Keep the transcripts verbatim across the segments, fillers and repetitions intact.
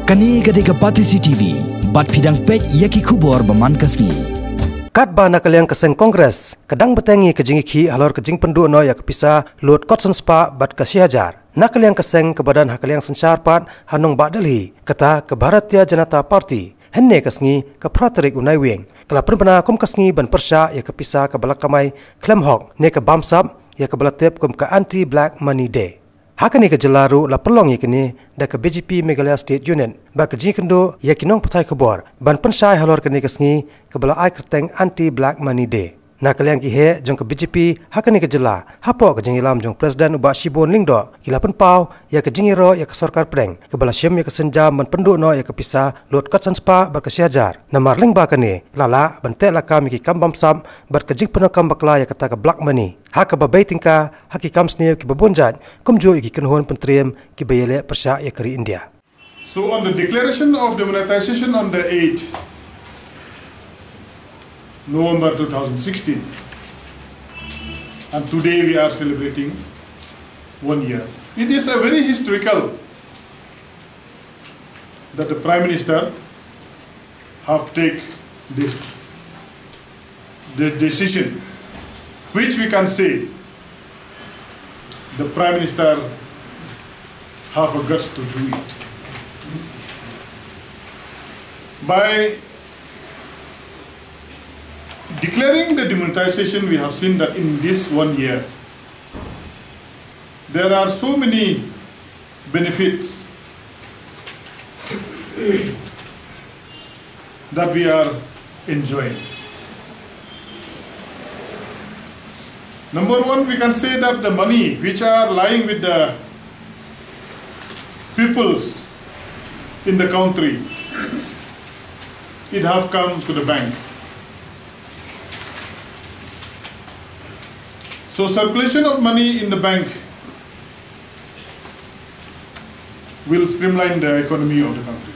Kane ka dei ka Batesi T V, bad phi dang peit ïa ki khubor ba man ka sngi. Katba na ka liang ka seng Congress ka dang bteng ïa ka jingïakhih halor ka jingpynduh noh ïa ka pisa lut kot san spah bad ka shi hajar, na ka liang ka seng kaba don ha ka liang synshar pat ha nongbah Delhi, kata ka Bharatiya Janata Party, hynne ka sngi ka phra tarik u Naiwieng ka la pynbna kum ka sngi ban pyrshah ïa ka pisa kaba la kamai khlem hok ne ka bamsap, ïa kaba la tip kum ka Anti Black Money Day. Ha kane ka jylla ruh la pynlong ïa kane da ka B J P Meghalaya State Unit, bad ka jingkynduh ïa ki nongpathai khubor ban pynshai halor kane ka sngi kaba la ai kyrteng Anti Black Money Day. Na ka liang ki heh jong ka B J P ha kane ka jylla, hapoh ka jingïalam jong President u Bah Shibun Lyngdoh, ki la pynpaw ïa ka jingïaroh ïa ka sorkar pdeng kaba la shim ïa ka sienjam ban pynduh noh ïa ka pisa lut kot san spah bad ka shi hajar. Namar lyngba kane la lah ban teh lakam ïa ki kam bamsap bad ka jingpyndonkam bakla ïa kata ka black money, ha kaba bei tyngka ha ki kam sniew kiba bun jait, kumjuh ïa ki kynhun pyntriem kiba ïaleh pyrshah ïa ka ri India. So on the declaration of demonetization on the eighth November two thousand sixteen, and today we are celebrating one year. It is a very historical that the Prime Minister have take this, the decision, which we can say the Prime Minister have a guts to do it. By declaring the demonetization, we have seen that in this one year, there are so many benefits that we are enjoying. Number one, we can say that the money which are lying with the peoples in the country, it have come to the bank. So circulation of money in the bank will streamline the economy of the country.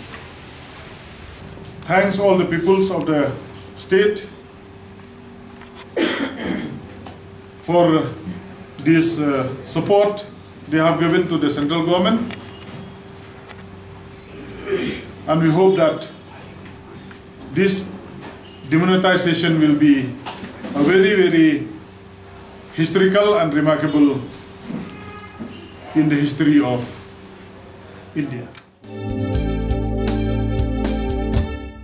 Thanks all the peoples of the state for this, uh, support they have given to the central government. And we hope that this demonetization will be a very, very historical and remarkable in the history of India.